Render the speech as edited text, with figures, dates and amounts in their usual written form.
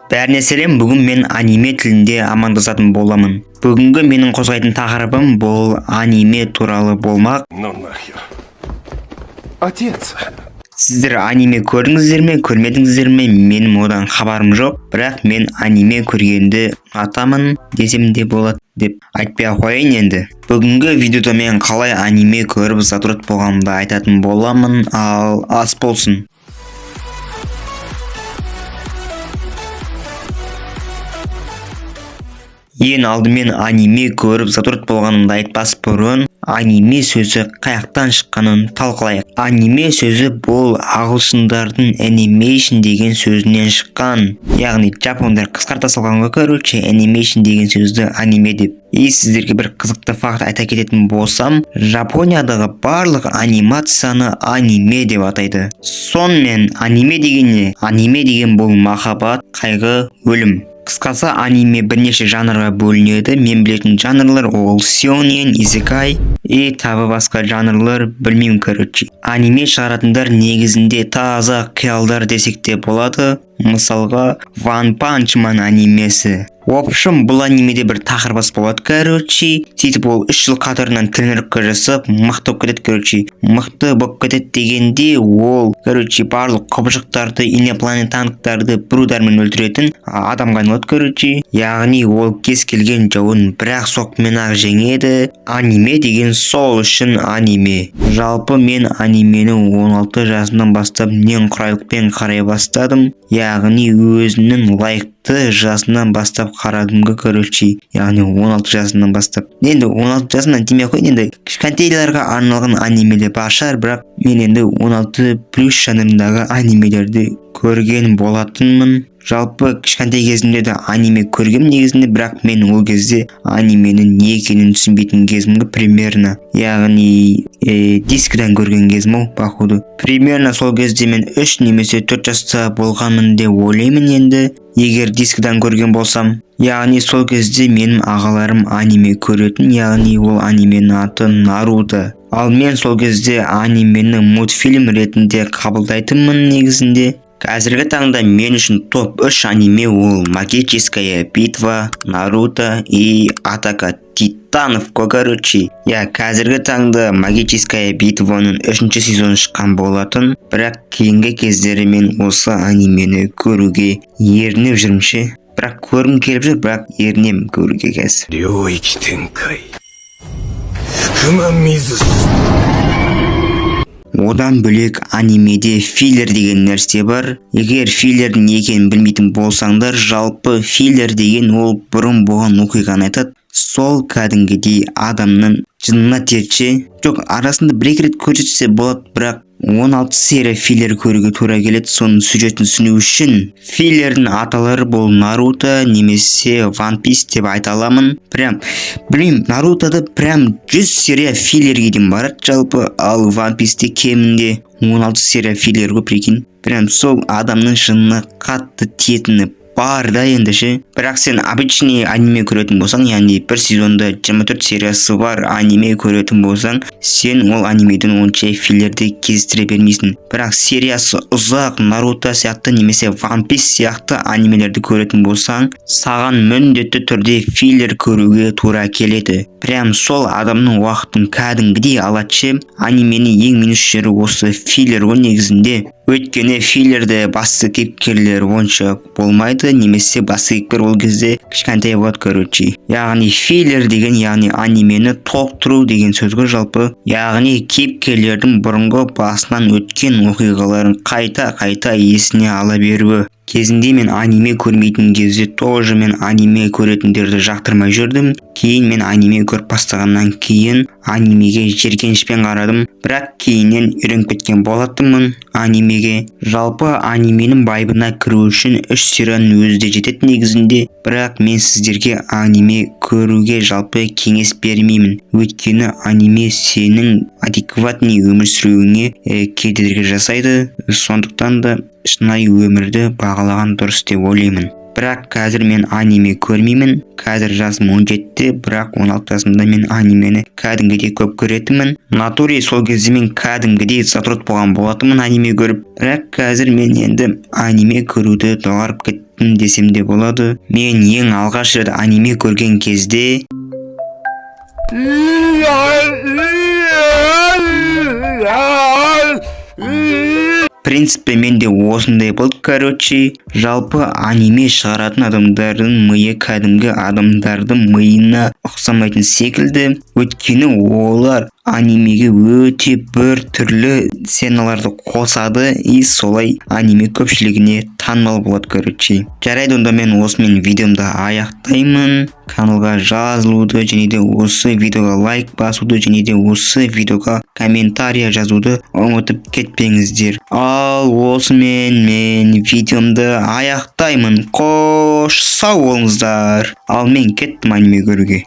Бәріне сәлем, бүгін мен аниме тілінде амандасатын боламын. Бүгінгі менің қозғайтын тақырыбым бұл аниме туралы болмақ. Ну нахер. Отец. Сіздер аниме көрдіңіздер ме, көрмедіңіздер ме, менің одан хабарым жоқ. Бірақ мен аниме көргенді ұнатамын десем де болады деп айтпай ақ қояйын енді. Бүгінгі видеода мен қалай аниме көріп задрот болғанымды айтатын боламын, ал ас болсын. Ең алдымен аниме көріп задрот болғанымды айтпас бұрын аниме сөзі қаяқтан шыққанын талқылайық. Аниме сөзі бұл ағылшындардың animation деген сөзінен шыққан. Яғни жапондар қысқарта салған ғой, короче, animation деген сөзді аниме деп. И сіздерге бір қызықты факт айта кететін болсам, Жапониядағы барлық анимацияны аниме деп атайды. Сонымен аниме деген не? Аниме деген бұл махаббат, қайғы, өлім. Қысқасы, аниме бірнеше жанрға бөлінеді. Мен білетін жанрлар ол сёнэн, исекай и тағы басқа жанрлар білмеймін, короче. Аниме шығаратындар негізінде таза қиялдар десек те болады. Мысалға, One Punch Man анимесі. В общем, бұл анимеде бір тақырбас болады, короче. Сөйтіп ол 3 жыл қатарынан тренировка жасап, мықты болып кетеді, короче. Мықты болып кетеді дегенде ол, короче, барлық құбыжықтарды, инопланетяндарды бір удармен өлтіретін адамға айналады, короче. Яғни ол кез келген жауын бір-ақ соққымен ақ жеңеді. Аниме деген сол үшін аниме. Жалпы мен анимені 16 жасымнан бастап немқұрайлықпен қарай бастадым. Яғни өзінің лайықты жасынан бастап қарадым ғой, короче. Яғни 16 жасымнан бастап. Енді 16 жасымнан демей ақ қояйын, енді кішкентайларға арналған анимелер бар шығар, бірақ мен енді 16 плюс жанрындағы анимелерді көрген болатынмын. Жалпы кішкентай кезімде де аниме көргем негізінде, бірақ мен ол кезде анименің не екенін түсінбейтін кезім ғой примерно. Яғни дискідан көрген кезім ау, походу. Примерно сол кезде мен 3 немесе 4 жаста болғанмын деп ойлаймын енді, егер дискідан көрген болсам. Яғни сол кезде менің ағаларым аниме көретін, яғни ол анименің аты Наруто. Ал мен сол кезде анимені мультфильм ретінде қабылдайтынмын негізінде. Қазіргі таңда мен үшін топ 3 аниме ол Магическая битва, Наруто и Атака Титанов қой, короче. Я қазіргі таңда Магическая битваның үшінші сезоны шыққан болатын, бірақ кейінгі кездері мен осы анимені көруге ерініп жүрмін ше. Бірақ көргім келіп жүр, бірақ ерінемін көруге қазір. 領域展開。福間水。 Одан бөлек анимеде филлер деген нәрсе бар. Егер филлердің не екенін білмейтін болсаңдар, жалпы филлер деген ол бұрын болған оқиғаны айтады. Сол кәдімгідей адамның жынына тиеді ше. Жоқ, арасында бір екі рет көрсетсе болады, бірақ 16 серия филлер көруге тура келеді соның сюжетін түсіну үшін. Филлердің аталары бұл Наруто немесе One Piece деп айта аламын. Прям, білмеймін, Нарутода прям 100 серия филлерге дейін барады жалпы, ал One Piece'те кемінде 16 серия филлер ғой, прикинь. Прям сол адамның жынына қатты тиетіні бар да енді ше. Бірақ сен обычный аниме көретін болсаң, яғни бір сезонда 24 сериясы бар аниме көретін болсаң, сен ол анимеден онша филлерді кездестіре бермейсің. Бірақ сериясы ұзақ Наруто сияқты немесе One Piece сияқты анимелерді көретін болсаң, саған міндетті түрде филлер көруге тура келеді. Прям сол адамның уақытын кәдімгідей алады ше. Анименің ең минус жері осы филлер ғой негізінде. Өйткені филлерде басты кейіпкерлер онша болмайды, немесе басты кейіпкер ол кезде кішкентай болады, короче. Яғни филлер деген, яғни анимені толықтыру деген сөз ғой жалпы. Яғни кейіпкерлердің бұрынғы басынан өткен оқиғаларын қайта-қайта есіне ала беруі. Кезінде мен аниме көрмейтін кезде тоже мен аниме көретіндерді жақтырмай жүрдім. Кейін мен аниме көріп бастағаннан кейін анимеге жеркенішпен қарадым, бірақ кейіннен үйреніп кеткен болатынмын анимеге. Жалпы анименің вайбына кіру үшін үш серияның өзі де жетеді негізінде, бірақ мен сіздерге аниме көруге жалпы кеңес бермеймін. Өйткені аниме сенің адекватный өмір сүруіңе кедергі жасайды. Сондықтан да шынайы өмірді бағалаған дұрыс деп ойлаймын. Бірақ қазір мен аниме көрмеймін. Қазір жасым 17-те, бірақ 16 жасымда мен анимені кәдімгідей көп көретінмін. В натуре сол кезде мен кәдімгідей задрот болған болатынмын аниме көріп. Бірақ қазір мен енді аниме көруді доғарып кеттім. кеттім десем де болады. Мен ең алғаш рет аниме көрген кезде в принципе, менде осындай болды. Короче, жалпы аниме шығаратын адамдардың миы кәдімгі адамдардың миына ұқсамайтын секілді, өйткені олар анимеге өте бір түрлі сценаларды қосады, и солай аниме көпшілігіне танымал болады. Короче, жарайды, онда мен осымен видеомды аяқтаймын. Каналға жазылуды және де осы видеоға лайк басуды және де осы видеоға комментария жазуды ұмытып кетпеңіздер. Ал осымен мен видеомды аяқтаймын. Қош, сау болыңыздар! Ал мен кеттім аниме көруге.